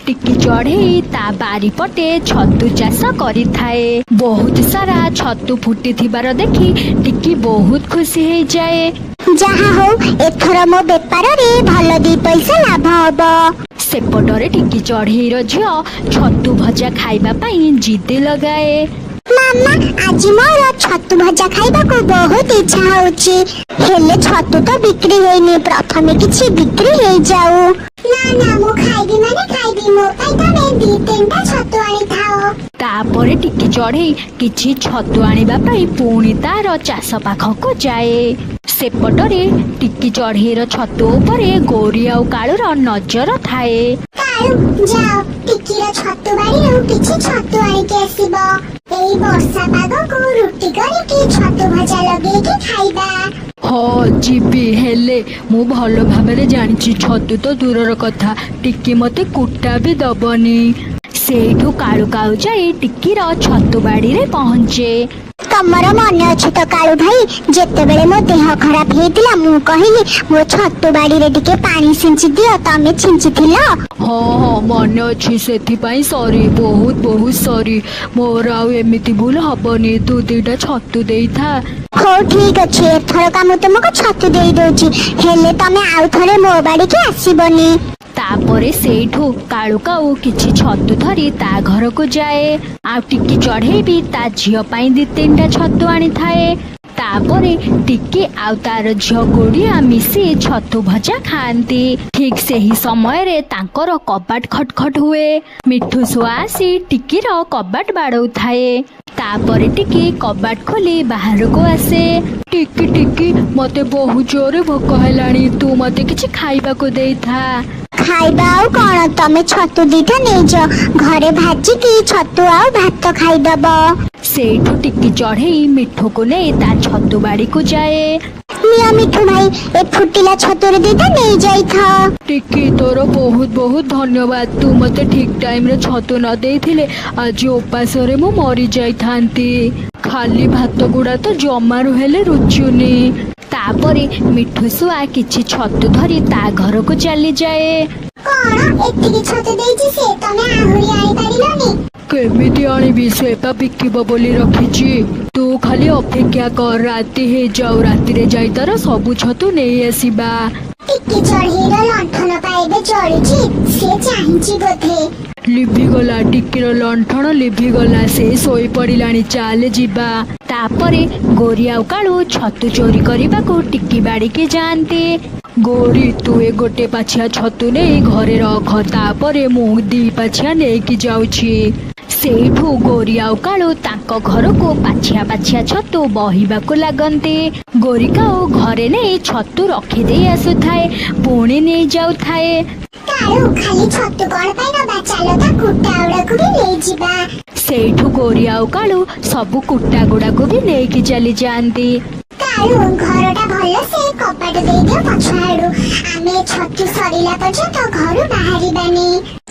ଟିକି ଚଢ଼େଇ ତା ବାରିପଟେ ଛତୁ ଚାଷ କରିଥାଏ। ବହୁତ ସାରା ଛତୁ ଫୁଟିଥିବାର ଦେଖି ଟିକି ବହୁତ ଖୁସି ହେଇଯାଏ। ଯାହା ହଉ, ଏଥର ମୋ ବେପାରରେ ଭଲ ଦି ପଇସା ଲାଭ ହବ। ସେପଟରେ ଟିକି ଚଢ଼େଇର ଝିଅ ଛତୁ ଭଜା ଖାଇବା ପାଇଁ ଜିଦି ଲଗାଏ। ମାମା, ଆଜି ମୋର ଛତୁ ଭଜା ଖାଇବାକୁ ବହୁତ ଇଚ୍ଛା ହଉଛି। ହେଲେ ଛତୁ ତ ବିକ୍ରି ହେଇନି, ପ୍ରଥମେ କିଛି ବିକ୍ରି ହେଇଯାଉ। ନା ନା, ମୁଁ ଖାଇବି ମାନେ ଖାଇବି। ମୋ ପାଇଁ ତମେ ଦି ତିନିଟା ଛତୁ ଆଣିଥାଅ। ତାପରେ ଟିକି ଚଢ଼େଇ କିଛି ଛତୁ ଆଣିବା ପାଇଁ ପୁଣି ତାର ଚାଷ ପାଖକୁ ଯାଏ। ସେପଟରେ ଟିକି ଚଢ଼େଇର ଛତୁ ଉପରେ ଗୌରୀ ଆଉ କାଳୁର ନଜର ଥାଏ। କାଳୁ, ଯାଅ, ଟିକିର ଛତୁ ବାଡ଼ିରୁ କିଛି ଛତୁ ଆଣିକି ଆସିବ। ଏଇ ବର୍ଷା ପାଗକୁ ରୁଟି କରିକି ଛତୁ ଭଜା ଲଗେଇକି ଖାଇବା। ହଁ, ଯିବି। ହେଲେ ମୁଁ ଭଲ ଭାବରେ ଜାଣିଛି, ଛତୁ ତ ଦୂରର କଥା, ଟିକି ମତେ କୁଟା ବି ଦବନି। ସେଇଠୁ କାଳୁ କାଉ ଯାଇ ଟିକିର ଛତୁ ବାଡ଼ିରେ ପହଞ୍ଚେ। ତମର ମନେ ଅଛି ତ କାଳୁ ଭାଇ, ଯେତେବେଳେ ମୋ ଦେହ ଖରାପ ହେଇଥିଲା, ମୁଁ କହିଲି ମୋ ଛତୁ ବାଡ଼ିରେ ଟିକେ ପାଣି ଛିଞ୍ଚି ଦିଅ, ତମେ ଛିଞ୍ଚିଥିଲ? ହଁ, ମନେ ଅଛି। ସେଥିପାଇଁ ସରି, ବହୁତ ବହୁତ ସରି। ମୋର ଆଉ ଏମିତି ଭୁଲ ହବନି। ତୁ ଦିଟା ଛତୁ ଦେଇଥା। ହଉ, ଠିକ ଅଛି। ଏଥରକା ମୁଁ ତୁମକୁ ଛତୁ ଦେଇ ଦଉଛି, ହେଲେ ତମେ ଆଉ ଥରେ ମୋ ବାଡ଼ିକି ଆସିବନି। ତାପରେ ସେଇଠୁ କାଳୁ କାଉ କିଛି ଛତୁ ଧରି ତା ଘରକୁ ଯାଏ। ଆଉ ଟିକି ଚଢ଼େଇ ବି ତା ଝିଅ ପାଇଁ ଦି ତିନିଟା ଛତୁ ଆଣିଥାଏ। ତାପରେ ଟିକି ଆଉ ତାର ଝିଅ ଗୁଡ଼ିଆ ମିଶି ଛତୁ ଭଜା ଖାଆନ୍ତି। ଠିକ ସେହି ସମୟରେ ତାଙ୍କର କବାଟ ଖଟଖଟ ହୁଏ। ମିଠୁ ଶୁଆ ଆସି ଟିକିର କବାଟ ବାଡ଼ଉଥାଏ। ତାପରେ ଟିକି କବାଟ ଖୋଲି ବାହାରକୁ ଆସେ। ଟିକି, ଟିକି, ମତେ ବହୁତ ଜୋରେ ଭୋକ ହେଲାଣି। ତୁ ମତେ କିଛି ଖାଇବାକୁ ଦେଇଥା। ଖାଇବା ଆଉ କଣ? ତମେ ଛତୁ ଦିଟା ନେଇଯାଅ, ଘରେ ଭାଜିକି ଛତୁ ଆଉ ଭାତ ଖାଇଦବ। ସେଇଠୁ ଟିକି ଚଢ଼େଇ ମିଠୁକୁ ନେଇ ତା ଛତୁ ବାଡ଼ିକୁ ଯାଏ। ନିଅ ମିଠୁ ଭାଇ, ଏ ଫୁଟିଲା ଛତୁରେ ଦିଟା ନେଇଯାଇଥାଅ। ଟିକି, ତୋର ବହୁତ ବହୁତ ଧନ୍ୟବାଦ। ତୁ ମତେ ଠିକ ଟାଇମରେ ଛତୁ ନ ଦେଇଥିଲେ ଆଜି ଉପାସରେ ମୁଁ ମରିଯାଇଥାନ୍ତି। ଖାଲି ଭାତ ଗୁଡା ତ ଜମାରୁ ହେଲେ ରୁଚୁନି। ତାପରେ ମିଠୁ ଶୁଆ କିଛି ଛତୁ ଧରି ତା ଘରକୁ ଚାଲିଯାଏ। କଣ, ଏତିକି ଛତୁ ଦେଇଛି ସେ? ତମେ ଆହୁରି ଆଣିପାରିଲନି? କେମିତି ଆଣିବି? ସେ ପା ବିକିବ ବୋଲି ରଖିଛି। ତୁ ଖାଲି ଅପେକ୍ଷା କର, ରାତି ହେଇଯାଉ, ରାତିରେ ଯାଇ ତାର ସବୁ ଛତୁ ନେଇ ଆସିବା। ଟିକି ଚଢେଇର ଲଣ୍ଠନ ପା ଏବେ ଜଳୁଛି, ସେ ଚାହିଁଛି ବୋଧେ। ଲିଭିଗଲା, ଟିକିର ଲଣ୍ଠନ ଲିଭିଗଲା। ସେ ଶୋଇ ପଡ଼ିଲାଣି, ଚାଲେ ଯିବା। ତାପରେ ଗୋରି ଆଉ କାଳୁ ଛତୁ ଚୋରି କରିବାକୁ ଟିକି ବାଡ଼ିକି ଯାଆନ୍ତି। ଗୋରି, ତୁ ଏ ଗୋଟେ ପାଛିଆ ଛତୁ ନେଇ ଘରେ ରଖ, ତାପରେ ମୁଁ ଦି ପାଛିଆ ନେଇକି ଯାଉଛି। ସେଇଠୁ ଗୋରି ଆଉ କାଳୁ ତାଙ୍କ ଘରକୁ ପାଛିଆ ପାଛିଆ ଛତୁ ବହିବାକୁ ଲାଗନ୍ତି। ଗୋରି କାଉ ଘରେ ନେଇ ଛତୁ ରଖିଦେଇ ଆସୁଥାଏ, ପୁଣି ନେଇ ଯାଉଥାଏ। କାଳୁ, ଖାଲି ଛତୁ କଣ ପାଇଁ ନବା? ଚାଲ, ତା କୁଟା ଗୁଡାକୁ ବି ନେଇଯିବା। ସେଇଠୁ ଗୋରି ଆଉ କାଳୁ ସବୁ କୁଟା ଗୁଡାକୁ ବି ନେଇକି ଚାଲି ଯାଆନ୍ତି। କାଳୁ, ଘରଟା ଭଲ ସେ କବାଟ ଦେଇଦିଅ ପଛ ଆଡୁ। ଆମେ ଛତୁ ସରିଲା ପର୍ଯ୍ୟନ୍ତ ଘରୁ ବାହାରିବାନି।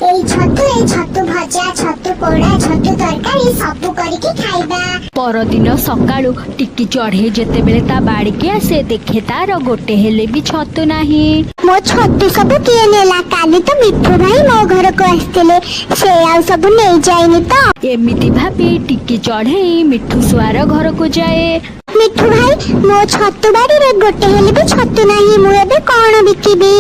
ଏଇ ଛତୁରେ ଛତୁ ଭଜା, ଛତୁ ପୋଡା, ଛତୁ ତରକାରୀ ସବୁ କରିକି ଖାଇବା। ପରଦିନ ସକାଳୁ ଟିକି ଚଢ଼େଇ ଯେତେବେଳେ ତା ବାଡ଼ିକି ଆସେ, ଦେଖେ ତାର ଗୋଟେ ହେଲେ ବି ଛତୁ ନାହିଁ। ମୋ ଛତୁ ସବୁ କିଏ ନେଲା? କାଲି ତ ମିଠୁ ଭାଇ ମୋ ଘରକୁ ଆସିଥିଲେ, ସେ ଆଉ ସବୁ ନେଇଯାଇନି ତ? ଏମିତି ଭାବି ଟିକି ଚଢ଼େଇ ମିଠୁ ଶୁଆର ଘରକୁ ଯାଏ। ମିଠୁ ଭାଇ, ମୋ ଛତୁ ବାଡ଼ିରେ ଗୋଟେ ହେଲେ ବି ଛତୁ ନାହିଁ। ମୁଁ ଏବେ କଣ ବିକିବି?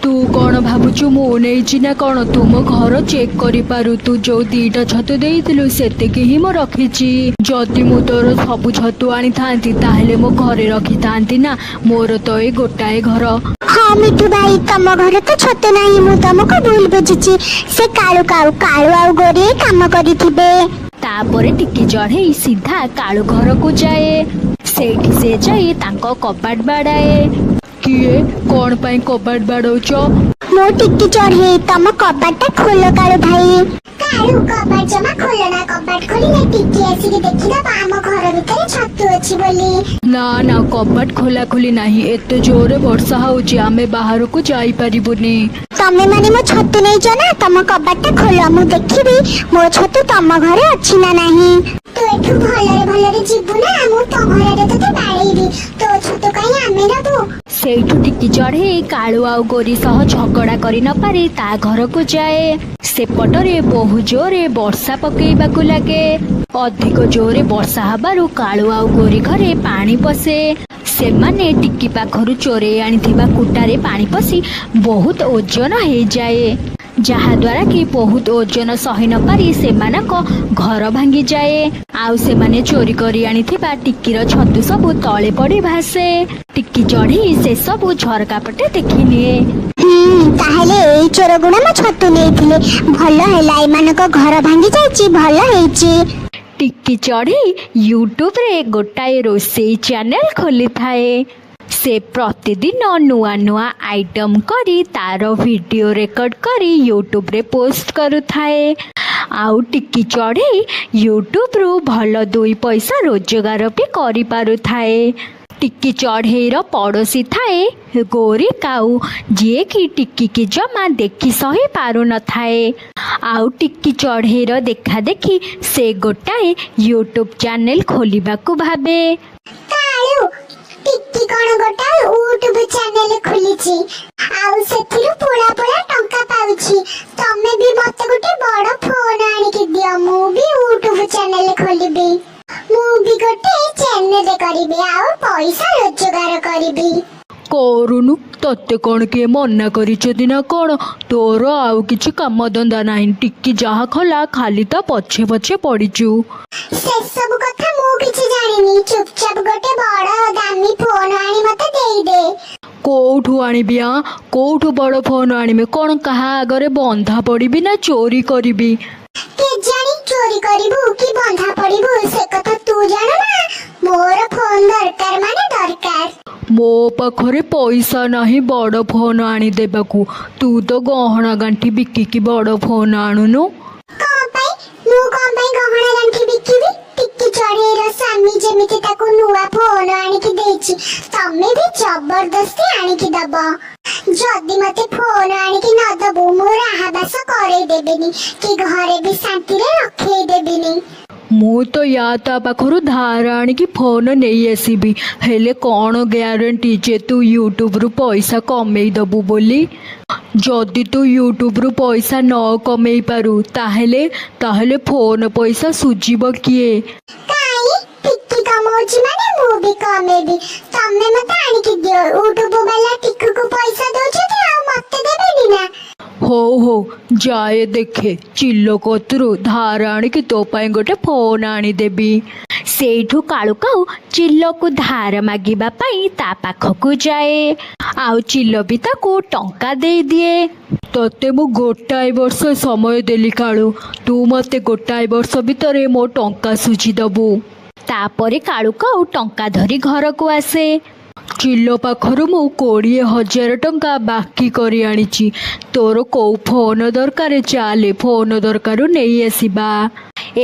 ତୁ କଣ ଭାବୁଛୁ, ମୁଁ ନେଇଛି ନା କଣ? ତୁ ମୋ ଘର ଚେକ୍ କରିପାରୁ। ତୁ ଯୋଉ ଦିଟା ଛତୁ ଦେଇଥିଲୁ, ସେତିକି ହିଁ ମୁଁ ରଖିଛି। ଯଦି ମୁଁ ତୋର ସବୁ ଛତୁ ଆଣିଥାନ୍ତି, ତାହେଲେ ମୋ ଘରେ ରଖିଥାନ୍ତି ନା? ମୋର ତ ଏଇ ଗୋଟାଏ ଘର। ହଁ ମିଠୁ ଭାଇ, ତମ ଘରେ ତ ଛତୁ ନାହିଁ। ମୁଁ ତମକୁ ଭୁଲ ବୁଝିଛି। ସେ କାଳୁ କାଉ, କାଳୁ ଆଉ ଗୋରି କାମ କରିଥିବେ। ତାପରେ ଟିକି ଚଢ଼େଇ ସିଧା କାଳୁ ଘରକୁ ଯାଏ। ସେଇଠି ସେ ଯାଇ ତାଙ୍କ କବାଟ ବାଡ଼ାଏ। କିଏ? କଣ ପାଇଁ କବାଟ ବାଡ଼ଉଛ? ମୁଁ ଟିକି ଚଢେଇ, ତମ କବାଟଟା ଖୋଲ କାଳୁ ଭାଇ। କାଳୁ, କବାଟ ଜମା ଖୋଲନା। କବାଟ ଖୋଲିଲେ ଟିକି ଆସିକି ଦେଖିଦବ ଆମ ଘର ଭିତରେ ଛତୁ ଅଛି ବୋଲି। ନା ନା, କବାଟ ଖୋଲା ଖୋଲି ନାହିଁ। ଏତେ ଜୋରେ ବର୍ଷା ହଉଛି, ଆମେ ବାହାରକୁ ଯାଇପାରିବୁନି। ତମେ ମାନେ ମୋ ଛତୁ ନେଇଛ ନା? ତମ କବାଟଟା ଖୋଲ, ମୁଁ ଦେଖିବି ମୋ ଛତୁ ତମ ଘରେ ଅଛି ନା ନାହିଁ। ତୁ ଏଠୁ ଭଲରେ ଭଲରେ ଯିବୁ ନା ମୁଁ ପହଁରାରେ ତୋତେ ବାଡେଇବି? ତୋ ଛତୁ କାହିଁ ଆମେ ନବୁ? ସେଇଠୁ ଟିକି ଚଢ଼େଇ କାଳୁ ଆଉ ଗୋରି ସହ ଝଗଡ଼ା କରି ନପାରି ତା ଘରକୁ ଯାଏ। ସେପଟରେ ବହୁ ଜୋରେ ବର୍ଷା ପକେଇବାକୁ ଲାଗେ। ଅଧିକ ଜୋରେ ବର୍ଷା ହବାରୁ କାଳୁ ଆଉ ଗୋରି ଘରେ ପାଣି ପଶେ। ସେମାନେ ଟିକି ପାଖରୁ ଚୋରେଇ ଆଣିଥିବା କୁଟାରେ ପାଣି ପଶି ବହୁତ ଓଜନ ହେଇଯାଏ, ଯାହାଦ୍ୱାରା କି ବହୁତ ଓଜନ ସହି ନପାରି ସେମାନଙ୍କ ଘର ଭାଙ୍ଗିଯାଏ ଆଉ ସେମାନେ ଚୋରି କରି ଆଣିଥିବା ଟିକିର ଛତୁ ସବୁ ତଳେ ପଡ଼ି ଭାସେ। ଟିକି ଚଢ଼େଇ ସେସବୁ ଝରକା ପଟେ ଦେଖିନିଏ। ହୁଁ, ତାହେଲେ ଏଇ ଚୋର ଗୁଡା ମୋ ଛତୁ ନେଇଥିଲେ। ଭଲ ହେଲା, ଏମାନଙ୍କ ଘର ଭାଙ୍ଗି ଯାଇଛି, ଭଲ ହେଇଛି। ଟିକି ଚଢ଼େଇ ୟୁଟ୍ୟୁବରେ ଗୋଟାଏ ରୋଷେଇ ଚ୍ୟାନେଲ ଖୋଲିଥାଏ। ସେ ପ୍ରତିଦିନ ନୂଆ ନୂଆ ଆଇଟମ୍ କରି ତାର ଭିଡ଼ିଓ ରେକର୍ଡ କରି ୟୁଟ୍ୟୁବରେ ପୋଷ୍ଟ କରୁଥାଏ। ଆଉ ଟିକି ଚଢ଼େଇ ୟୁଟ୍ୟୁବରୁ ଭଲ ଦୁଇ ପଇସା ରୋଜଗାର ବି କରିପାରୁଥାଏ। ଟିକି ଚଢ଼େଇର ପଡ଼ୋଶୀ ଥାଏ ଗୋରି କାଉ, ଯିଏକି ଟିକିକି ଜମା ଦେଖି ସହି ପାରୁନଥାଏ। ଆଉ ଟିକି ଚଢ଼େଇର ଦେଖା ଦେଖି ସେ ଗୋଟାଏ ୟୁଟ୍ୟୁବ ଚ୍ୟାନେଲ ଖୋଲିବାକୁ ଭାବେ। କାଳୁ, ଟିକି କଣ ଗୋଟାଏ ୟୁଟ୍ୟୁବ ଚ୍ୟାନେଲ ଖୋଲିଛି ଆଉ ସେଥିରୁ ପୁଳା ପୁଳା ଟଙ୍କା ପାଉଛି। ତମେ ବି ମତେ ଗୋଟେ ବଡ ଫୋନ ଆଣିକି ଦିଅ, ମୁଁ ବି ୟୁଟ୍ୟୁବ ଚ୍ୟାନେଲ ଖୋଲିବି। ମୁଁ ବି ଗୋଟେ ଚ୍ୟାନେଲ କରିବି ଆଉ ପଇସା ରୋଜଗାର କରିବି। କରୁନୁ, ତତେ କ'ଣ କିଏ ମନା କରିଛନ୍ତି ନା କ'ଣ? ତୋର ଆଉ କିଛି କାମ ଧନ୍ଦା ନାହିଁ, ଟିକି ଯାହା କଲା ଖାଲି ତା ପଛେ ପଛେ ପଡ଼ିଛୁ। ସେସବୁ କଥା ମୁଁ କିଛି ଜାଣିନି। ଚୁପଚାପ ଗୋଟେ ବଡ ଦାମୀ ଫୋନ ଆଣି ମତେ ଦେଇଦେ। କୋଉଠୁ ଆଣିବି ଆ? କୋଉଠୁ ବଡ଼ ଫୋନ ଆଣିବି? କ'ଣ କାହା ଆଗରେ ବନ୍ଧା ପଡ଼ିବି ନା ଚୋରି କରିବି? କେଜାଣି, ଚୋରି କରିବୁ କି ବନ୍ଧା ପଡିବୁ ସେ କଥା ତୁ ଜାଣୁ ନା। ମୋର ଫୋନ ଦରକାର ମାନେ ଦରକାର। ମୋ ପାଖରେ ପଇସା ନାହିଁ ବଡ଼ ଫୋନ ଆଣିଦେବାକୁ। ତୁ ତ ଗହଣା ଗାଣ୍ଠି ବିକିକି ବଡ଼ ଫୋନ ଆଣୁନୁ। କଣ ପାଇଁ? ମୁଁ କଣ ପାଇଁ ଗହଣା ଗାଣ୍ଠି ବିକିବି? ଟିକି ଚଢେଇର ସ୍ୱାମୀ ଯେମିତି ତାକୁ ନୂଆ ଫୋନ ଆଣିକି ଦେଇଛି, ତମେ ବି ଜବରଦସ୍ତି ଆଣିକି ଦବ। ଯଦି ମତେ ଫୋନ ଆଣିକି ନ ଦବୁ, ମୁଁ ରାହାବାସ କରେଇ ଦେବିନି କି ଘରେ ବି ଶାନ୍ତିରେ ରଖେଇ ଦେବିନି। ମୁଁ ତ ୟା ତା ପାଖରୁ ଧାର ଆଣିକି ଫୋନ ନେଇ ଆସିବି, ହେଲେ କ'ଣ ଗ୍ୟାରେଣ୍ଟି ଯେ ତୁ ୟୁଟ୍ୟୁବରୁ ପଇସା କମେଇ ଦବୁ ବୋଲି? ଯଦି ତୁ ୟୁଟ୍ୟୁବରୁ ପଇସା ନ କମେଇ ପାରୁ, ତାହେଲେ ଫୋନ ପଇସା ସୁଝିବ କିଏ? କାଇଁ, ଟିକି କମଉଛି ମାନେ ମୁଁ ବି କମେଇବି। ତମେ ମତେ ଆଣିକି ଦିଅ। ୟୁଟ୍ୟୁବ ବାଲା ଟିକୁକୁ ପଇସା ଦଉଛନ୍ତି ଆଉ ମତେ ଦେବେନି ନା? ହଉ ହଉ, ଯାଏ ଦେଖେ, ଚିଲ କତରୁ ଧାର ଆଣିକି ତୋ ପାଇଁ ଗୋଟେ ଫୋନ ଆଣିଦେବି। ସେଇଠୁ କାଳୁ କାଉ ଚିଲକୁ ଧାର ମାଗିବା ପାଇଁ ତା ପାଖକୁ ଯାଏ ଆଉ ଚିଲ ବି ତାକୁ ଟଙ୍କା ଦେଇଦିଏ। ତତେ ମୁଁ ଗୋଟାଏ ବର୍ଷ ସମୟ ଦେଲି କାଳୁ, ତୁ ମତେ ଗୋଟାଏ ବର୍ଷ ଭିତରେ ମୋ ଟଙ୍କା ସୁଝିଦବୁ। ତାପରେ କାଳୁ କାଉ ଟଙ୍କା ଧରି ଘରକୁ ଆସେ। ଚିଲ ପାଖରୁ ମୁଁ 20,000 ଟଙ୍କା ବାକି କରି ଆଣିଛି। ତୋର କୋଉ ଫୋନ ଦରକାର, ଚାଲେ ଫୋନ ଦରକାରୁ ନେଇ ଆସିବା।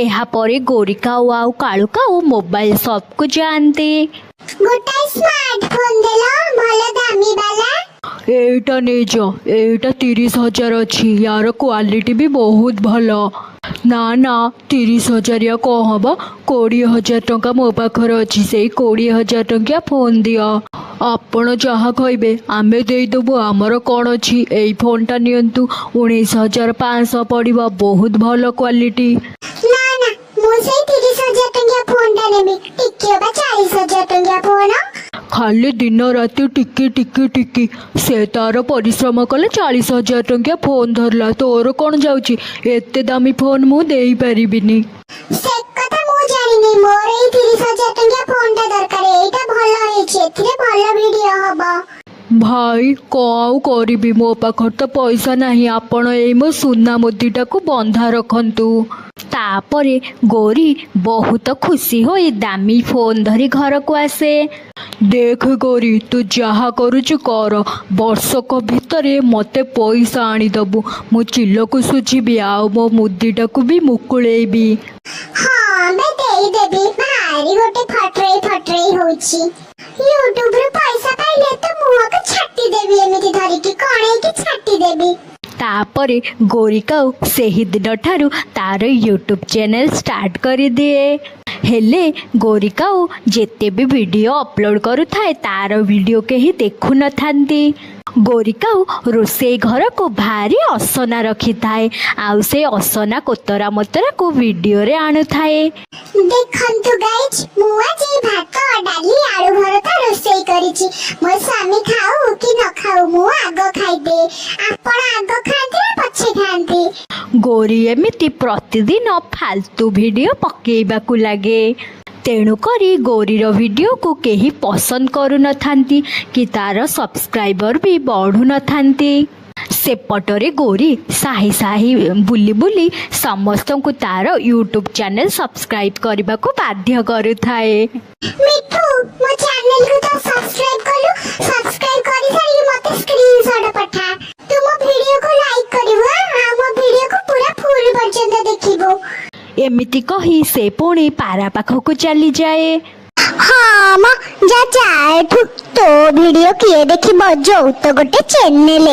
ଏହାପରେ ଗୋରି କାଉ ଆଉ କାଳୁ କାଉ ମୋବାଇଲ ସପକୁ ଯାଆନ୍ତି। ଗୋଟାଏ ସ୍ମାର୍ଟ ଫୋନ ଦେଲ, ଭଲ ଦାମୀ ବାଲା। ଏଇଟା ନେଇଯ, ଏଇଟା 30,000 ଅଛି, ୟାର କ୍ୱାଲିଟି ବି ବହୁତ ଭଲ। ନା ନା, 30 ହଜାରିଆ କ'ଣ ହବ? 20,000 ଟଙ୍କା ମୋ ପାଖରେ ଅଛି, ସେଇ 20,000 ଟଙ୍କିଆ ଫୋନ୍ ଦିଅ। ଆପଣ ଯାହା କହିବେ ଆମେ ଦେଇଦେବୁ, ଆମର କ'ଣ ଅଛି? ଏଇ ଫୋନ୍ଟା ନିଅନ୍ତୁ, 19,500 ପଡ଼ିବ, ବହୁତ ଭଲ କ୍ୱାଲିଟି। ନା ନା, ମୁଁ ସେଇ 30,000 ଟଙ୍କିଆ ଫୋନ ଟା ନେବି। ଟିକିଏ ବା 40,000 ଟଙ୍କିଆ ଫୋନ। ଖାଲି ଦିନ ରାତି ଟିକି ଟିକି ଟିକି। ସେ ତାର ପରିଶ୍ରମ କଲେ 40,000 ଟଙ୍କିଆ ଫୋନ୍ ଧରିଲା, ତୋର କ'ଣ ଯାଉଛି? ଏତେ ଦାମୀ ଫୋନ୍ ମୁଁ ଦେଇପାରିବିନି। ସେ କଥା ମୁଁ ଜାଣିନି, ମୋର ଏଇ 30,000 ଟଙ୍କିଆ ଫୋନ ଟା ଦରକାର। ଏଇଟା ଭଲ ହେଇଛି, ଏଥିରେ ଭଲ ଭିଡିଓ ହବ। ଭାଇ, କ'ଣ ଆଉ କରିବି, ମୋ ପାଖରେ ତ ପଇସା ନାହିଁ। ଆପଣ ଏଇ ମୋ ସୁନା ମୁଦିଟାକୁ ବନ୍ଧା ରଖନ୍ତୁ। ତାପରେ ଗୋରି ବହୁତ ଖୁସି ହୋଇ ଦାମୀ ଫୋନ୍ ଧରି ଘରକୁ ଆସେ। ଦେଖ ଗୋରି, ତୁ ଯାହା କରୁଛୁ କର, ବର୍ଷକ ଭିତରେ ମୋତେ ପଇସା ଆଣିଦବୁ। ମୁଁ ଚିଲକୁ ସୁଝିବି ଆଉ ମୋ ମୁଦିଟାକୁ ବି ମୁକୁଳେଇବି। ହଁ ବେ, ଦେଇଦେବି। ଭାରି ଗୋଟେ ଫଟରେଇ ଫଟରେଇ ହଉଛି। ୟୁଟ୍ୟୁବ ରୁ ପଇସା ପାଇଲେ ତ ମୁହଁକୁ ଛାଟି ଦେବି, ଏମିତି ଧରିକି କଣେଇକି ଛାଟି ଦେବି। ତାପରେ ଗୋରି କାଉ ସେହି ଦିନଠାରୁ ତାର ୟୁଟ୍ୟୁବ ଚ୍ୟାନେଲ ଷ୍ଟାର୍ଟ କରିଦିଏ। ହେଲେ ଗୋରି କାଉ ଯେତେ ବି ଭିଡ଼ିଓ ଅପଲୋଡ଼ କରୁଥାଏ, ତାର ଭିଡ଼ିଓ କେହି ଦେଖୁନଥାନ୍ତି। ଗୋରି କାଉ ରୋଷେଇ ଘରକୁ ଭାରି ଅସନା ରଖିଥାଏ, ଆଉ ସେ ଅସନା କୋତରା ମୋତରାକୁ ଭିଡ଼ିଓରେ ଆଣୁଥାଏ। ଦେଖନ୍ତୁ ଗାଇଜ୍, ମୁଁ ଆଜି ଭାତ, ଡାଲି, ଆଳୁ ଭରତା ରୋଷେଇ କରିଛି। ମୋ ସ୍ୱାମୀ ଖାଉ କି ନ ଖାଉ, ମୁଁ ଆଗ ଖାଇଦିଏ। ଆପଣ ଆଗ ଖାଆନ୍ତି ନା ପଛେ ଖାଆନ୍ତି? ଗୋରି ଏମିତି ପ୍ରତିଦିନ ଫାଲତୁ ଭିଡ଼ିଓ ପକେଇବାକୁ ଲାଗେ। ତେଣୁକରି ଗୋରିର ଭିଡ଼ିଓକୁ କେହି ପସନ୍ଦ କରୁନଥାନ୍ତି କି ତାର ସବସ୍କ୍ରାଇବର ବି ବଢ଼ୁନଥାନ୍ତି। ସେପଟରେ ଗୋରି ସାହି ସାହି ବୁଲି ବୁଲି ସମସ୍ତଙ୍କୁ ତାର ୟୁଟ୍ୟୁବ୍ ଚ୍ୟାନେଲ୍ ସବସ୍କ୍ରାଇବ୍ କରିବାକୁ ବାଧ୍ୟ କରୁଥାଏ। ମିଠୁ, ମୋ ଚ୍ୟାନେଲକୁ ତ ସବସ୍କ୍ରାଇବ କଲୁ, ସବସ୍କ୍ରାଇବ କରିସାରିକି ମତେ ସ୍କ୍ରିନଶଟ ପଠା। ତୁ ମୋ ଭିଡିଓକୁ ଲାଇକ୍ କରିବୁ ଆଁ, ଆଉ ମୋ ଭିଡିଓକୁ ପୁରା ଫୁଲ ପର୍ଯ୍ୟନ୍ତ ଦେଖିବୁ। ଏମିତି କହି ସେ ପୁଣି ପାରା ପାଖକୁ ଚାଲିଯାଏ। ହଁ ମ, ଯା ଯା ଏଠୁ, ତୋ ଭିଡିଓ କିଏ ଦେଖିବ? ଯୋଉ ତ ଗୋଟେ ଚ୍ୟାନେଲ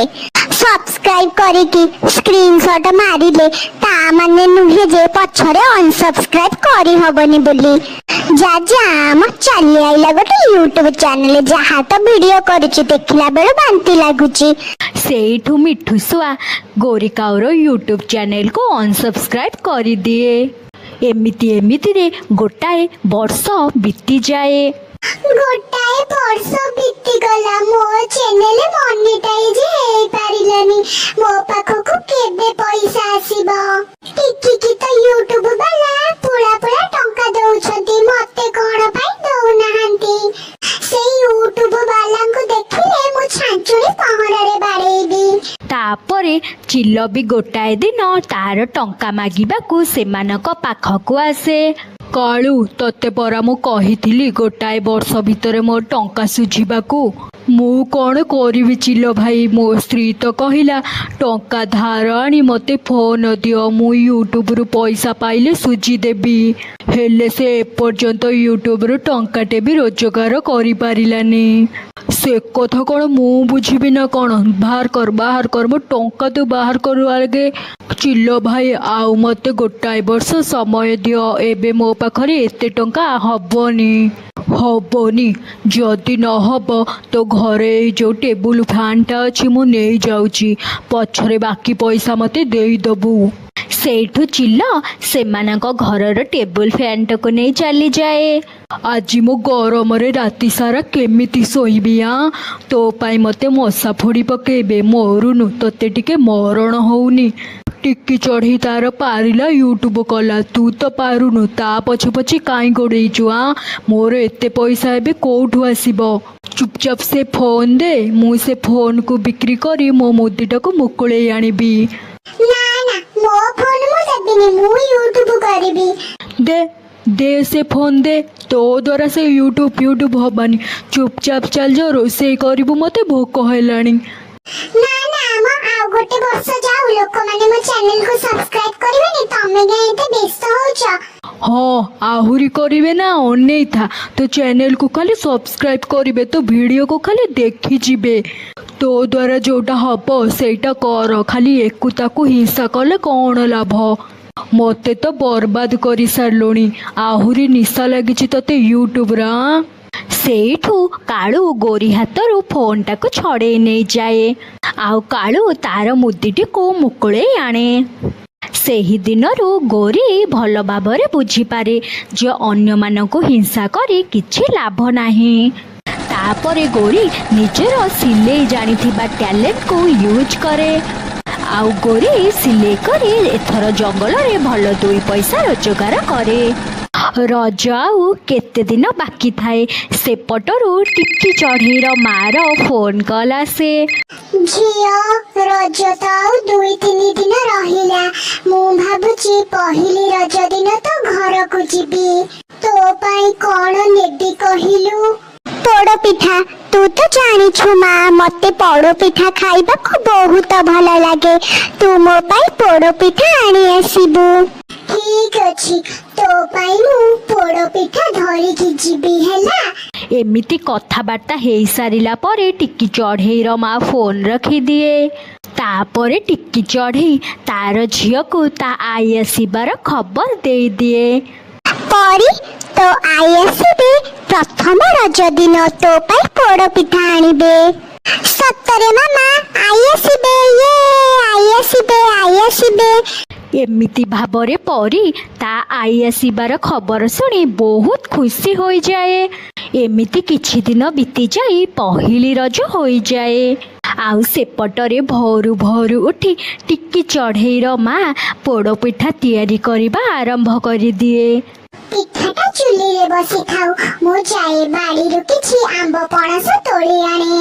ସବସ୍କ୍ରାଇବ କରିକି ସ୍କ୍ରିନଶଟ ମାରିଲେ, ତା ମାନେ ନୁହେଁ ଯେ ପଛରେ ଅନସବସ୍କ୍ରାଇବ କରିହବନି ବୋଲି। ଯା ଯା ମ, ଚାଲି ଆଇଲା ଗୋଟେ ୟୁଟ୍ୟୁବ ଚ୍ୟାନେଲ, ଯାହା ତ ଭିଡିଓ କରୁଛି ଦେଖିଲା ବେଳୁ ବାନ୍ତି ଲାଗୁଛି। ସେଇଠୁ ମିଠୁ ଶୁଆ ଗୋରି କାଉର ୟୁଟ୍ୟୁବ୍ ଚ୍ୟାନେଲକୁ ଅନସବସ୍କ୍ରାଇବ୍ କରିଦିଏ। ଏମିତି ଏମିତିରେ ଗୋଟାଏ ବର୍ଷ ବିତିଯାଏ। ଗୋଟାଏ ବର୍ଷ ବିତିଗଲା, ମୋ ଚ୍ୟାନେଲ ମନିଟାଇଜ ହେଇପାରିଲାନି। ମୋ ପାଖକୁ କେବେ ପଇସା ଆସିବ? ଟିକିକି ତ ୟୁଟ୍ୟୁବ ବାଲା ପୁଳା ପୁଳା ଟଙ୍କା ଦଉଛନ୍ତି, ମତେ କଣ ପାଇଁ ଦଉନାହାନ୍ତି? ସେଇ ୟୁଟ୍ୟୁବ ବାଲାଙ୍କୁ ଦେଖିଲେ ମୁଁ ଛାଞ୍ଚୁଣି ପହଁରାରେ ବାଡେଇବି। ତାପରେ ଚିଲ ବି ଗୋଟାଏ ଦିନ ତାର ଟଙ୍କା ମାଗିବାକୁ ସେମାନଙ୍କ ପାଖକୁ ଆସେ। କାଳୁ, ତତେ ପରା ମୁଁ କହିଥିଲି ଗୋଟାଏ ବର୍ଷ ଭିତରେ ମୋ ଟଙ୍କା ଶୁଝିବାକୁ। ମୁଁ କ'ଣ କରିବି ଚିଲ ଭାଇ, ମୋ ସ୍ତ୍ରୀ ତ କହିଲା ଟଙ୍କା ଧାର ଆଣି ମତେ ଫୋନ ଦିଅ, ମୁଁ ୟୁଟ୍ୟୁବରୁ ପଇସା ପାଇଲେ ଶୁଝିଦେବି। ହେଲେ ସେ ଏପର୍ଯ୍ୟନ୍ତ ୟୁଟ୍ୟୁବରୁ ଟଙ୍କାଟେ ବି ରୋଜଗାର କରିପାରିଲାନି। ସେ କଥା କ'ଣ ମୁଁ ବୁଝିବି ନା କ'ଣ? ବାହାର କର, ବାହାର କର ମୋ ଟଙ୍କା, ତୁ ବାହାର କରୁ ଆଗେ। ଚିଲ ଭାଇ, ଆଉ ମତେ ଗୋଟାଏ ବର୍ଷ ସମୟ ଦିଅ, ଏବେ ମୋ ପାଖରେ ଏତେ ଟଙ୍କା ହବନି। ହବନି? ଯଦି ନହବ, ତୋ ଘରେ ଏଇ ଯୋଉ ଟେବୁଲ ଫ୍ୟାନଟା ଅଛି, ମୁଁ ନେଇଯାଉଛି, ପଛରେ ବାକି ପଇସା ମତେ ଦେଇଦବୁ। ସେଇଠୁ ଚିଲ ସେମାନଙ୍କ ଘରର ଟେବୁଲ ଫ୍ୟାନଟାକୁ ନେଇ ଚାଲିଯାଏ। ଆଜି ମୁଁ ଗରମରେ ରାତି ସାରା କେମିତି ଶୋଇବି ଆଁ? ତୋ ପାଇଁ ମତେ ମଶା ଫୋଡ଼ି ପକେଇବେ। ମରୁନୁ, ତୋତେ ଟିକେ ମରଣ ହଉନି? ଟିକି ଚଢ଼େଇ ତାର ପାରିଲା, ୟୁଟ୍ୟୁବ କଲା, ତୁ ତ ପାରୁନୁ, ତା ପଛେ ପଛେ କାଇଁ ଗୋଡ଼େଇଛୁ ଆଁ? ମୋର ଏତେ ପଇସା ଏବେ କୋଉଠୁ ଆସିବ? ଚୁପଚାପ ସେ ଫୋନ ଦେ, ମୁଁ ସେ ଫୋନକୁ ବିକ୍ରି କରି ମୋ ମୁଦିଟାକୁ ମୁକୁଳେଇ ଆଣିବି। ନା ନା, ମୋ ଫୋନ ମୁଁ ଦେବିନି, ମୁଁ ୟୁଟ୍ୟୁବ କରିବି। ଦେ ଦେ, ସେ ଫୋନ ଦେ। ତୋ ଦ୍ୱାରା ସେ ୟୁଟ୍ୟୁବ ଫ୍ୟୁଟ୍ୟୁବ ହବନି। ଚୁପଚାପ ଚାଲ ଯା, ରୋଷେଇ କରିବୁ, ମତେ ଭୋକ ହେଲାଣି। ନା ନା ମ, ଆଉ ଗୋଟେ ବର୍ଷ ଯାଉ, ଲୋକମାନେ ମୋ ଚ୍ୟାନେଲକୁ ସବସ୍କ୍ରାଇବ କରିବେନି, ତମେ କାଇଁ ଏତେ ବ୍ୟସ୍ତ ହଉଛ? ହଁ, ଆହୁରି କରିବେ ନା, ଅନେଇଥା। ତୋ ଚ୍ୟାନେଲକୁ ଖାଲି ସବସ୍କ୍ରାଇବ କରିବେ, ତୋ ଭିଡ଼ିଓକୁ ଖାଲି ଦେଖିଯିବେ। ତୋ ଦ୍ୱାରା ଯୋଉଟା ହବ ସେଇଟା କର, ଖାଲି ଏକୁ ତାକୁ ହିଂସା କଲେ କ'ଣ ଲାଭ? ମତେ ତ ବର୍ବାଦ କରିସାରିଲୁଣି, ଆହୁରି ନିଶା ଲାଗିଛି ତତେ ୟୁଟ୍ୟୁବର ଆଁ? ସେଇଠୁ କାଳୁ ଗୋରି ହାତରୁ ଫୋନଟାକୁ ଛଡ଼େଇ ନେଇଯାଏ, ଆଉ କାଳୁ ତାର ମୁଦିଟିକୁ ମୁକୁଳେଇ ଆଣେ। ସେହି ଦିନରୁ ଗୋରି ଭଲ ଭାବରେ ବୁଝିପାରେ ଯେ ଅନ୍ୟମାନଙ୍କୁ ହିଂସା କରି କିଛି ଲାଭ ନାହିଁ। ତାପରେ ଗୋରି ନିଜର ସିଲେଇ ଜାଣିଥିବା ଟ୍ୟାଲେଣ୍ଟକୁ ୟୁଜ୍ କରେ, ଆଉ ଗୋରି ସିଲେଇ କରି ଏଥର ଜଙ୍ଗଲରେ ଭଲ ଦୁଇ ପଇସା ରୋଜଗାର କରେ। ରଜ ଆଉ କେତେ ଦିନ ବାକି ଥାଏ, ସେପଟରୁ ଟିକି ଚଢ଼େଇର ମାର ଫୋନ କଲ୍ ଆସେ। ଝିଅ, ରଜ ତ ଆଉ 2-3 ଦିନ ରହିଲା। ମୁଁ ଭାବୁଛି ପହିଲି ରଜ ଦିନ ତ ଘରକୁ ଯିବି। ତୋ ପାଇଁ କଣ ନେବି କହିଲୁ? ପୋଡପିଠା। ତୁ ତ ଜାଣିଛୁ ମା, ମତେ ପୋଡପିଠା ଖାଇବାକୁ ବହୁତ ଭଲ ଲାଗେ। ତୁ ମୋ ପାଇଁ ପୋଡପିଠା ଆଣି ଆସିବୁ। ଠିକ ଅଛି, ତୋ ପାଇଁ ମୁଁ ପୋଡପିଠା ଧରିକି ଯିବି, ହେଲା। ଏମିତି କଥାବାର୍ତ୍ତା ହେଇସାରିଲା ପରେ ଟିକି ଚଢ଼େଇର ମା ଫୋନ ରଖିଦିଏ। ତାପରେ ଟିକି ଚଢ଼େଇ ତାର ଝିଅକୁ ତା ଆଈ ଆସିବାର ଖବର ଦେଇଦିଏ। ପରି, ତୋ ଆଈ ଆସିବେ ପ୍ରଥମ ରଜ ଦିନ, ତୋ ପାଇଁ ପୋଡ ପିଠା ଆଣିବେ। ସତରେ ମାମା, ଆଈ ଆସିବେ? ଇଏ, ଆଈ ଆସିବେ, ଆଈ ଆସିବେ। ଏମିତି ଭାବରେ ପରି ତା ଆଈ ଆସିବାର ଖବର ଶୁଣି ବହୁତ ଖୁସି ହୋଇଯାଏ। ଏମିତି କିଛି ଦିନ ବିତିଯାଇ ପହିଲି ରଜ ହୋଇଯାଏ। ଆଉ ସେପଟରେ ଭୋରୁ ଭୋରୁ ଉଠି ଟିକି ଚଢ଼େଇର ମା ପୋଡ଼ପିଠା ତିଆରି କରିବା ଆରମ୍ଭ କରିଦିଏ। ପିଠାଟା ଚୁଲିରେ ବସିଥାଉ, ମୁଁ ଯାଏ ବାଡ଼ିରୁ କିଛି ଆମ୍ବ ପଣସ ତୋଳି ଆଣେ।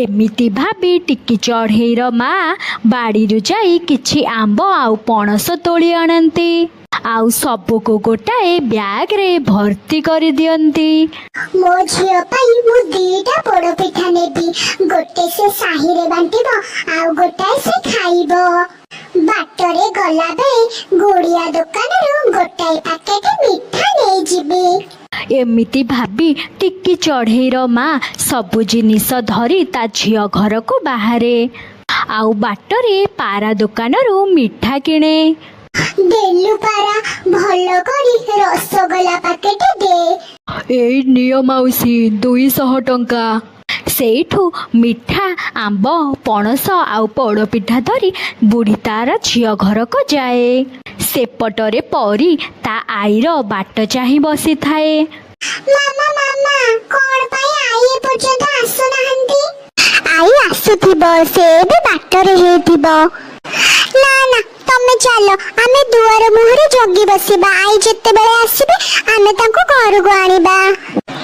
ଏମିତି ଭାବି ଟିକି ଚଢ଼େଇର ମା ବାଡ଼ିରୁ ଯାଇ କିଛି ଆମ୍ବ ଆଉ ପଣସ ତୋଳି ଆଣନ୍ତି ଆଉ ସବୁକୁ ଗୋଟାଏ ବ୍ୟାଗରେ ଭର୍ତ୍ତି କରିଦିଅନ୍ତି। ମୋ ଝିଅ ପାଇଁ ମୁଁ 2ଟା ପୋଡ ପିଠା ନେବି। ଗୋଟେ ସେ ସାହିରେ ବାଣ୍ଟିବ ଆଉ ଗୋଟାଏ ସେ ଖାଇବ। ବାଟରେ ଗଲାବେଳେ ଗୁଡିଆ ଦୋକାନରୁ ଗୋଟାଏ ପ୍ୟାକେଟ ମିଠା ନେଇଯିବି। ଏମିତି ଭାବି ଟିକି ଚଢ଼େଇର ମା ସବୁ ଜିନିଷ ଧରି ତା ଝିଅ ଘରକୁ ବାହାରେ ଆଉ ବାଟରେ ପାରା ଦୋକାନରୁ ମିଠା କିଣେ। ଦେଲୁ ପାରା, ଭଲ କରି ରସଗୋଲା ପ୍ୟାକେଟ ଦେ। ଏଇ ନିଅ ମାଉସୀ, 200 ଟଙ୍କା। ସେଇଠୁ ମିଠା, ଆମ୍ବ, ପଣସ ଆଉ ପୋଡ଼ପିଠା ଧରି ବୁଢ଼ୀ ତାର ଝିଅ ଘରକୁ ଯାଏ। ସେପଟରେ ପରି ତା ଆଈର ବାଟ ଚାହିଁ ବସିଥାଏ। ମାମା, ମାମା, କଣ ପାଇଁ ଆଈ ଏପର୍ଯ୍ୟନ୍ତ ଆସୁନାହାନ୍ତି? ଆଈ ଆସୁଥିବ, ସେ ଏବେ ବାଟରେ ହେଇଥିବ। ନା ନା, ତମେ ଚାଲ, ଆମେ ଦୁଆର ମୁହଁରେ ଜଗି ବସିବା। ଆଈ ଯେତେବେଳେ ଆସିବେ, ଆମେ ତାଙ୍କୁ ଘରକୁ ଆଣିବା।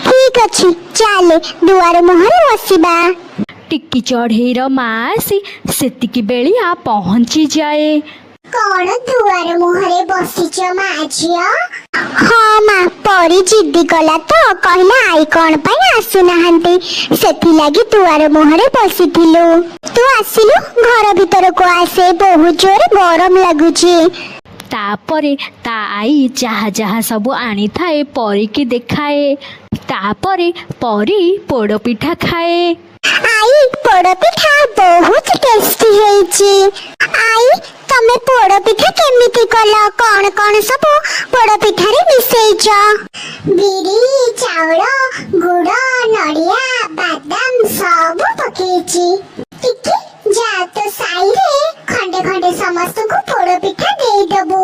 ଠିକ ଅଛି, ଚାଲେ, ଦୁଆର ମୁହଁରେ ବସିବା। ଟିକି ଚଢ଼େଇର ମା ଆସି ସେତିକି ବେଳିଆ ପହଞ୍ଚିଯାଏ। କଣ ଦୁଆର ମୁହଁରେ ବସିଛ ମା ଝିଅ? ହଁ ମା, ପରି ଜିଦି କଲା ତ, କହିଲା ଆଈ କଣ ପାଇଁ ଆସୁନାହାନ୍ତି, ସେଥିଲାଗି ଦୁଆର ମୁହଁରେ ବସିଥିଲୁ। ତୁ ଆସିଲୁ, ଘର ଭିତରକୁ ଆସେ, ବହୁତ ଜୋରେ ଗରମ ଲାଗୁଛି। ତାପରେ ତା ଆଈ ଯାହା ଯାହା ସବୁ ଆଣିଥାଏ ପରିକି ଦେଖାଏ। ତାପରେ ପରି ପୋଡ଼ପିଠା ଖାଏ। ଆଈ, ପୋଡପିଠା ବହୁତ ଟେଷ୍ଟି ହେଇଛି। ଆଈ, ତମେ ପୋଡପିଠା କେମିତି କଲ? କଣ କଣ ସବୁ ପୋଡପିଠାରେ ମିଶେଇଛ? ବିରି, ଚାଉଳ, ଗୁଡ, ନଡିଆ, ବାଦାମ ସବୁ ପକେଇଛି। ଟିକି, ଯା ତୋ ସାଇରେ ଖଣ୍ଡେ ଖଣ୍ଡେ ସମସ୍ତଙ୍କୁ ପୋଡପିଠା ଦେଇଦବୁ।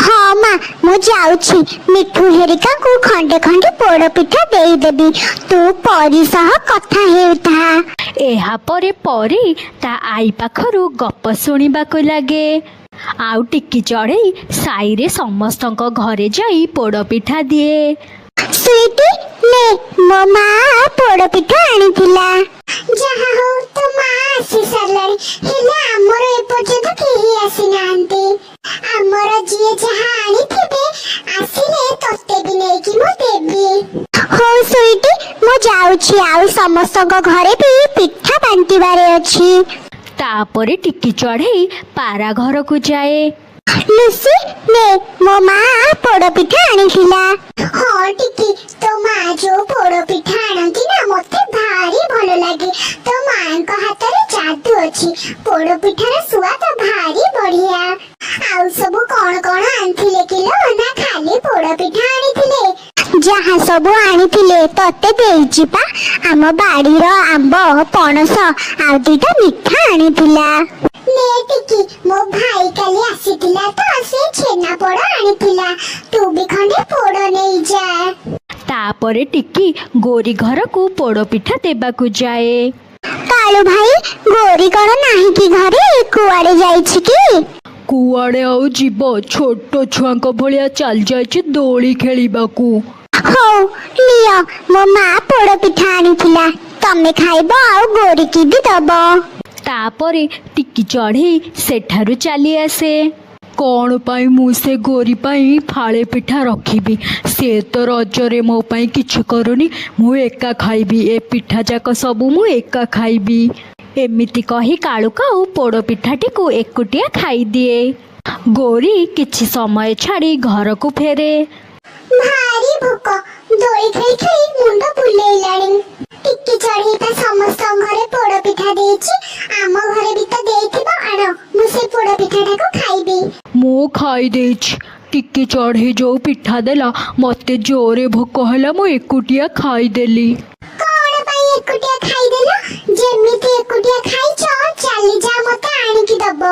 ହଁ ମା, ମୁଁ ଯାଉଛି, ମିଠୁ ହେରିକାଙ୍କୁ ଖଣ୍ଡେ ଖଣ୍ଡେ ପୋଡପିଠା ଦେଇଦେବି। ତୁ ପରି ସହ କଥା ହେଉଥା। ଏହାପରେ ପରି ତା ଆଈ ପାଖରୁ ଗପ ଶୁଣିବାକୁ ଲାଗେ। ଆଉ ଟିକି ଚଢ଼େଇ ସାଇରେ ସମସ୍ତଙ୍କ ଘରେ ଯାଇ ପୋଡ଼ପିଠା ଦିଏ। ସୁଇଟି, ନେ, ମୋ ମା ପୋଡପିଠା ଆଣିଥିଲା। ଯାହା ହଉ, ତୋ ମା ଆସି ସାରିଲାଣି, ହେଲେ ଆମର ଏପର୍ଯ୍ୟନ୍ତ କେହି ଆସିନାହାନ୍ତି। ଆମର ଯିଏ ଯାହା ଆଣିଥିବେ, ଆସିଲେ ତତେ ବି ନେଇକି ମୁଁ ଦେବି। ହଉ ସୁଇଟି, ମୁଁ ଯାଉଛି, ଆଉ ସମସ୍ତଙ୍କ ଘରେ ବି ପିଠା ବାଣ୍ଟିବାରେ ଅଛି। ତାପରେ ଟିକି ଚଢ଼େଇ ପାରା ଘରକୁ ଯାଏ। ଲୁସି, ନେ, ମୋ ମା ପୋଡପିଠା ଆଣିଥିଲା। ହଁ ଟିକି, ତୋ ମା ଯୋଉ ପୋଡପିଠା ଆଣନ୍ତି ନା, ମତେ ଭାରି ଭଲ ଲାଗେ। ତୋ ମାଙ୍କ ହାତରେ ଯାଦୁ ଅଛି, ପୋଡପିଠାର ସୁଆଦ ଭାରି ବଢିଆ। ଆଉ ସବୁ କଣ କଣ ଆଣିଥିଲେ କିଲୋ, ନା ଖାଲି ପୋଡପିଠା ଆଣିଥିଲେ? ଯାହା ସବୁ ଆଣିଥିଲେ ତତେ ଦେଇଛି ପା। ଆମ ବାଡିର ଆମ୍ବ, ପଣସ ଆଉ 2ଟା ମିଠା ଆଣିଥିଲା। ନେ ଟିକି, ମୋ ଭାଇ କାଲି ଆସିଥିଲା ତ, ସେ ଛେନା ପୋଡ ଆଣିଥିଲା। ତୁ ବି ଖଣ୍ଡେ ପୋଡ ନେଇଯା। ତାପରେ ଟିକି ଗୋରି ଘରକୁ ପୋଡ଼ପିଠା ଦେବାକୁ ଯାଏ। କାଳୁ ଭାଇ, ଗୋରି କଣ ନାହିଁ କି ଘରେ? କୁଆଡେ ଯାଇଛି କି? କୁଆଡ଼େ ଆଉ ଯିବ, ଛୋଟ ଛୁଆଙ୍କ ଭଳିଆ ଚାଲି ଯାଇଛି ଦୋଳି ଖେଳିବାକୁ। ହଉ ନିଅ, ମୋ ମା ପୋଡ ପିଠା ଆଣିଥିଲା, ତମେ ଖାଇବ ଆଉ ଗୋରିକି ବି ଦବ। ତାପରେ ଟିକି ଚଢ଼େଇ ସେଠାରୁ ଚାଲି ଆସେ। କଣ ପାଇଁ ମୁଁ ସେ ଗୋରି ପାଇଁ ଫାଳେ ପିଠା ରଖିବି? ସେ ତ ରଜରେ ମୋ ପାଇଁ କିଛି କରୁନି। ମୁଁ ଏକା ଖାଇବି, ଏ ପିଠା ଯାକ ସବୁ ମୁଁ ଏକା ଖାଇବି। ଏମିତି କହି କାଳୁ କାଉ ପୋଡ଼ ପିଠାଟିକୁ ଏକୁଟିଆ ଖାଇଦିଏ। ଗୋରି କିଛି ସମୟ ଛାଡ଼ି ଘରକୁ ଫେରେ। ଭାରି ଭୋକ, ଦୋଳି ଖେଳି ଖେଳି ମୁଣ୍ଡ ବୁଲେଇଲାଣି। ଟିକି ଚଢେଇ ପା ସମସ୍ତଙ୍କ ଘରେ ପୋଡ ପିଠା ଦେଇଛି, ଆମ ଘରେ ବି ତ ଦେଇଥିବ। ଆଣ, ମୁଁ ସେ ପୋଡ ପିଠାଟାକୁ ଖାଇବି। ମୁଁ ଖାଇ ଦେଇଛି। ଟିକି ଚଢ଼େଇ ଯୋଉ ପିଠା ଦେଲା, ମତେ ଜୋରେ ଭୋକ ହେଲା, ମୁଁ ଏକୁଟିଆ ଖାଇଦେଲି। କଣ ପାଇଁ ଏକୁଟିଆ ଖାଇଦେଲ? ଯେମିତି ଏକୁଟିଆ ଖାଇଛ, ଚାଲି ଯା, ମତେ ଆଣିକି ଦବ।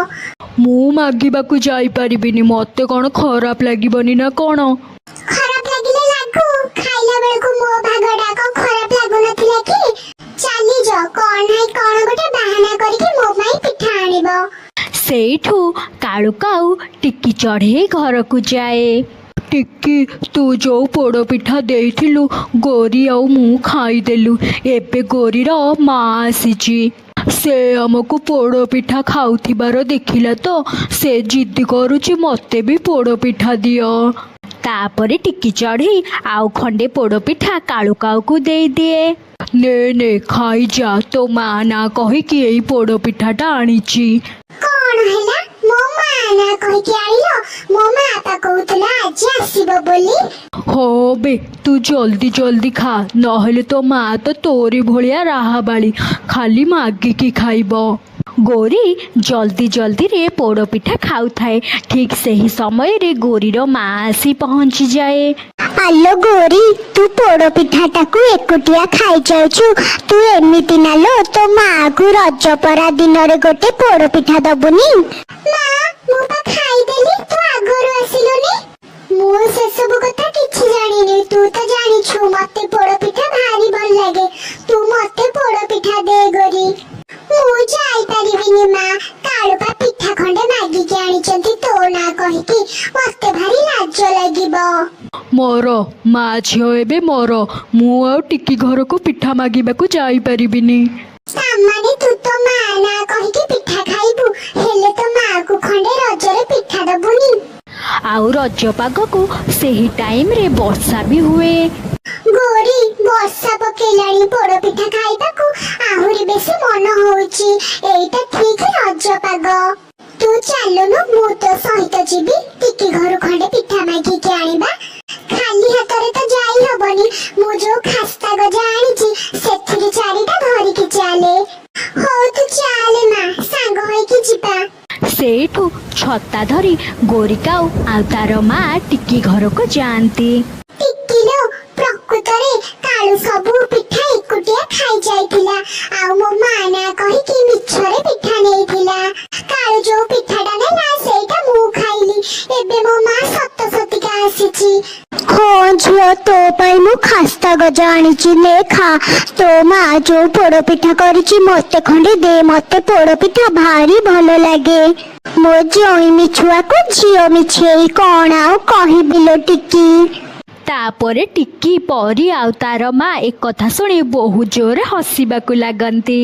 ମୁଁ ମାଗିବାକୁ ଯାଇପାରିବିନି। ମତେ କଣ ଖରାପ ଲାଗିବନି ନା କଣ? ଖରାପ ଲାଗିଲେ ଲାଗୁ। ଖାଇଲା ବେଳକୁ ମୋ ଭାଗଟା କଣ ଖରାପ ଲାଗୁନଥିଲା କି? ଚାଲିଯ, କଣ ନାହିଁ କଣ ଗୋଟେ ବାହାନା କରିକି ମୋ ପାଇଁ ପିଠା ଆଣିବ। ସେଇଠୁ କାଳୁ କାଉ ଟିକି ଚଢ଼େଇ ଘରକୁ ଯାଏ। ଟିକି, ତୁ ଯୋଉ ପୋଡ଼ ପିଠା ଦେଇଥିଲୁ, ଗୋରି ଆଉ ମୁଁ ଖାଇଦେଲୁ। ଏବେ ଗୋରିର ମା ଆସିଛି। ସେ ଆମକୁ ପୋଡ଼ ପିଠା ଖାଉଥିବାର ଦେଖିଲା ତ ସେ ଜିଦ୍ଦି କରୁଛି, ମତେ ବି ପୋଡ଼ ପିଠା ଦିଅ। ତାପରେ ଟିକି ଚଢ଼େଇ ଆଉ ଖଣ୍ଡେ ପୋଡ଼ ପିଠା କାଳୁ କାଉକୁ ଦେଇଦିଏ। ନେ ନେ, ଖାଇଯା। ତୋ ମା ନା କହିକି ଏଇ ପୋଡ଼ ପିଠାଟା ଆଣିଛି। କଣ ହେଲା? ମୋ ମା ନା କହିକି ଆଣିଲ? ମୋ ମା ପା କହୁଥିଲା ଆଜି ଆସିବ ବୋଲି। ହଁ ବେ, ତୁ ଜଲ୍ଦି ଜଲ୍ଦି ଖା, ନହେଲେ ତୋ ମା ତ ତୋରି ଭଳିଆ ରାହାବାଳି, ଖାଲି ମାଗିକି ଖାଇବ। ଗୋରି ଜଲ୍ଦି ଜଲ୍ଦିରେ ପୋଡ଼ପିଠା ଖାଉଥାଏ। ଠିକ୍ ସେହି ସମୟରେ ଗୋରିର ମା ଆସି ପହଞ୍ଚିଯାଏ। ଆଲୋ ଗୋରି, ତୁ ପୋଡ ପିଠାଟାକୁ ଏକୁଟିଆ ଖାଇଯାଉଛୁ। ତୁ ଏମିତି ନା ଲୋ, ତୋ ମାକୁ ରଜ ପରା ଦିନରେ ଗୋଟେ ପୋଡ ପିଠା ଦବୁନି? ମା, ମୁଁ ପା ଖାଇଦେଲି, ତୁ ଆଗରୁ ଆସିଲୁନି। ମୁଁ ସେସବୁ କଥା କିଛି ଜାଣିନି। ତୁ ତ ଜାଣିଛୁ ମତେ ପୋଡ ପିଠା ଭାରି ଭଲ ଲାଗେ। ତୁ ମତେ ପୋଡ ପିଠା ଦେ ଗୋରି। ମୁଁ ଯାଇପାରିବିନି ମା। କାଳୁ ପା ପିଠା ଖଣ୍ଡେ ମାଗିକି ଆଣିଛନ୍ତି ତୋ ନାଁ କହିକି। ମତେ ଭାରି ଲାଜ ଲାଗିବ। ମର ମା ଝିଅ ଏବେ ମର। ମୁଁ ଆଉ ଟିକି ଘରକୁ ପିଠା ମାଗିବାକୁ ଯାଇପାରିବିନି। ତାମାନେ ତୁ ତୋ ମା ନାଁ କହିକି ପିଠା ଖାଇବୁ, ହେଲେ ତୋ ମାକୁ ଖଣ୍ଡେ ରଜରେ ପିଠା ଦବୁନି? ଆଉ ରଜ ପାଗକୁ ସେହି ଟାଇମରେ ବର୍ଷା ବି ହୁଏ। ଗୋରି, ବର୍ଷା ପକେଇଲାଣି, ପୋଡ ପିଠା ଖାଇବାକୁ ଆହୁରି ବେଶୀ ମନ ହଉଛି। ଏଇଟା ଠିକ ରଜ ପାଗ। ତୁ ଚାଲୁନୁ, ମୁଁ ତୋ ସହିତ ଯିବି। ଟିକି ଘରୁ ଖଣ୍ଡେ ପିଠା ମାଗିକି ଆଣିବା। ଖାଲି ହାତରେ ତ ଯାଇ ହବନି। ମୁଁ ଯୋଉ ଖାସ୍ତା ଗଜା ଆଣିଛି, ସେଥିରୁ ଚାରିଟା ଧରିକି ଚାଲେ। ହଉ, ତୁ ଚାଲେ ମା, ସାଙ୍ଗ ହେଇକି ଯିବା। ସେଇଠୁ ଛତା ଧରି ଗୋରିକାଉ ଆଉ ତାର ମା ଟିକି ଘରକୁ ଯାଆନ୍ତି। ଟିକିଲୋ, ପ୍ରକୃତରେ କାଳୁ ସବୁ ପିଠା ଏକୁଟିଆ ଖାଇ ଯାଇଥିଲା ଆଉ ମୋ ମା ନା କହିକି ମିଛରେ ପିଠା ନେଇଥିଲା। କାଳୁ ଯୋଉ ପିଠାଟା ନେଲା, ସେଇଟା ମୁଁ ଖାଇଲି। ଏବେ ମୋ ମା ସତ ସତିକା ଆସିଛି। ହଁ ଝିଅ, ତୋ ପାଇଁ ମୁଁ ଖାସ୍ତା ଗଜା ଆଣିଛି, ନେ ଖା। ତୋ ମା ଯୋଉ ପୋଡ ପିଠା କରିଛି, ମତେ ଖଣ୍ଡେ ଦେ। ମତେ ପୋଡ ପିଠା ଭାରି ଭଲ ଲାଗେ। ମୋ ଜଇଁ ମିଛୁଆକୁ ଝିଅ ମିଛେଇ, କଣ ଆଉ କହିବି ଲୋ ଟିକି। ତାପରେ ଟିକି, ପରି ଆଉ ତାର ମା ଏକଥା ଶୁଣି ବହୁତ ଜୋରେ ହସିବାକୁ ଲାଗନ୍ତି।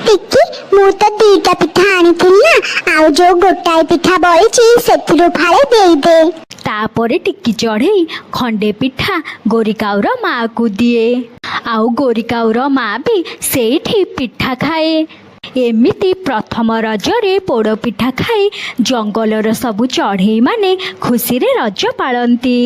ଟିକି, ମୁଁ ତ ଦିଟା ପିଠା ଆଣିଥିଲି ନା, ଆଉ ଯୋଉ ଗୋଟାଏ ପିଠା ବଳିଛି ସେଥିରୁ ଫାଳେ ଦେଇଦେ। ତାପରେ ଟିକି ଚଢ଼େଇ ଖଣ୍ଡେ ପିଠା ଗୋରିକାଉର ମାକୁ ଦିଏ ଆଉ ଗୋରିକାଉର ମା ବି ସେଇଠି ପିଠା ଖାଏ। ଏମିତି ପ୍ରଥମ ରଜରେ ପୋଡ଼ପିଠା ଖାଇ ଜଙ୍ଗଲର ସବୁ ଚଢ଼େଇମାନେ ଖୁସିରେ ରଜ ପାଳନ୍ତି।